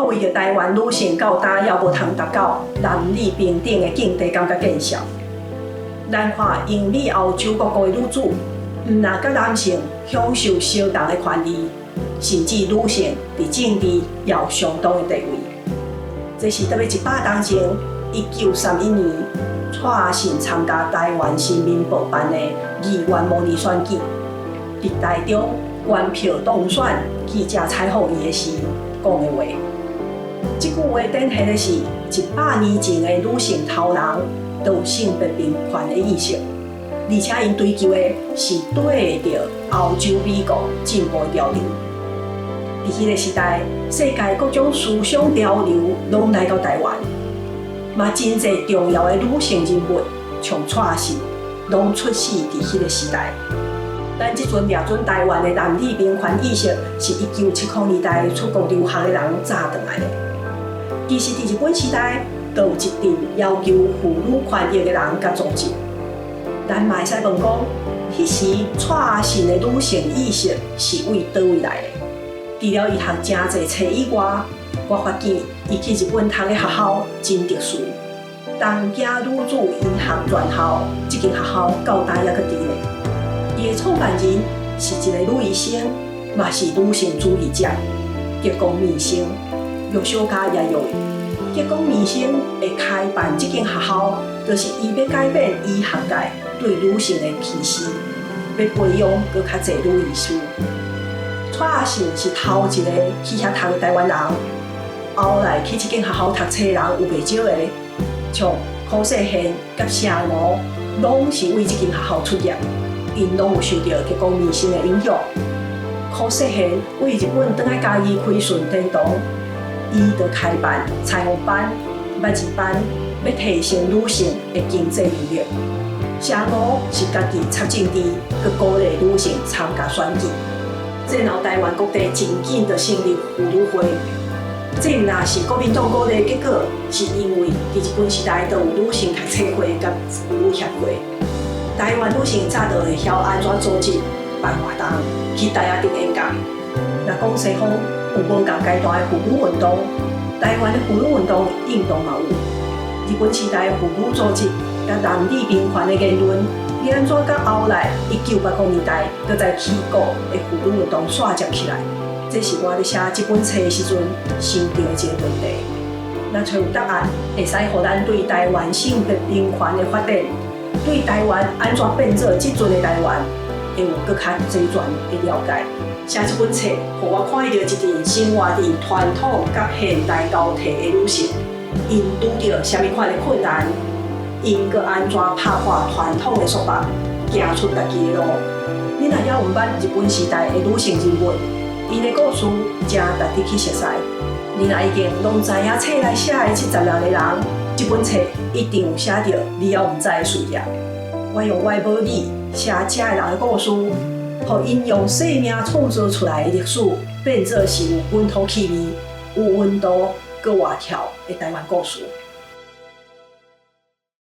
我為著臺灣女性到今猶無通達到男女平等的境地感覺見笑。咱看英美歐洲各國的女子，毋但佮男性享受相同的權利，甚至女性佇政治也有相當的地位。這是特別100冬前，1931年，蔡阿信參加臺灣新民報辦的議員模擬選舉，佇台中懸票當選，記者採訪伊的時講的話。這句話展現的是100年前的女性頭人都有性別平權的意識，而且𪜶追求的是綴著歐洲、美國進步的潮流。佇彼个時代，世界各種思想潮流攏來到臺灣，嘛真濟重要的女性人物，像蔡阿信，攏出世佇彼个時代。咱這陣掠準臺灣的男女平權意識，是1970年代出國留學的人紮轉來的。其實佇日本時代，就有一陣要求婦女權益的人佮組織。咱嘛會使問講，彼時蔡阿信的女性意識是為佗位來的？除了伊讀誠濟冊以外，我發現伊去日本讀的學校真特殊。東京女子醫學專校，這間學校到今猶閣佇咧。伊的創辦人是一个女醫生，嘛是女性主義者，菊公美生，玉小家也有。菊公美生會開辦這間學校，就是伊欲改變醫學界對女性的歧視，欲培養閣較濟女醫師。蔡阿信是頭一个去遐讀的臺灣人，後來去這間學校讀冊的人有袂少个，像柯世賢佮謝吳，攏是為這間學校出業，𪜶攏有受著菊公美生的影響。柯世賢為日本轉來嘉義開順天堂，伊就開辦裁縫班、捌字班，欲提升女性的經濟能力。謝吳是家己插政治，閣鼓勵女性參加選舉。戰後臺灣各地真緊就成立婦女會，這毋但是國民黨鼓勵的結果，是因為佇日本時代就有女性讀冊會佮婦女協會。臺灣女性早就會曉按怎組織辦活動，去台仔頂演講。若講西方有無仝階段的婦女運動，臺灣的婦女運動應當嘛有。日本時代的婦女組織佮男女平權的言論，欲按怎佮後來1980年代閣再起鼓的婦女運動紲接起來？這是我佇寫這本冊的時陣想著的一个問題。若揣有答案，會使予咱對臺灣性別平權的發展，對臺灣按怎變做這陣的臺灣，會有閣較齊全的了解。寫這本冊，予我看著一陣生活佇傳統佮現代交替的女性，𪜶拄著啥物款的困難，𪜶閣按怎拍破傳統的束縛，行出家己的路。你若猶毋捌日本時代的女性人物，𪜶的故事誠值得去熟似。你若已經攏知影冊內寫的這16個人，這本冊一定有寫著你猶毋知的事業。我用我的母語寫這个人的故事，予𪜶用生命創造出來的歷史，變做是有本土氣味、有溫度、閣活跳的臺灣故事。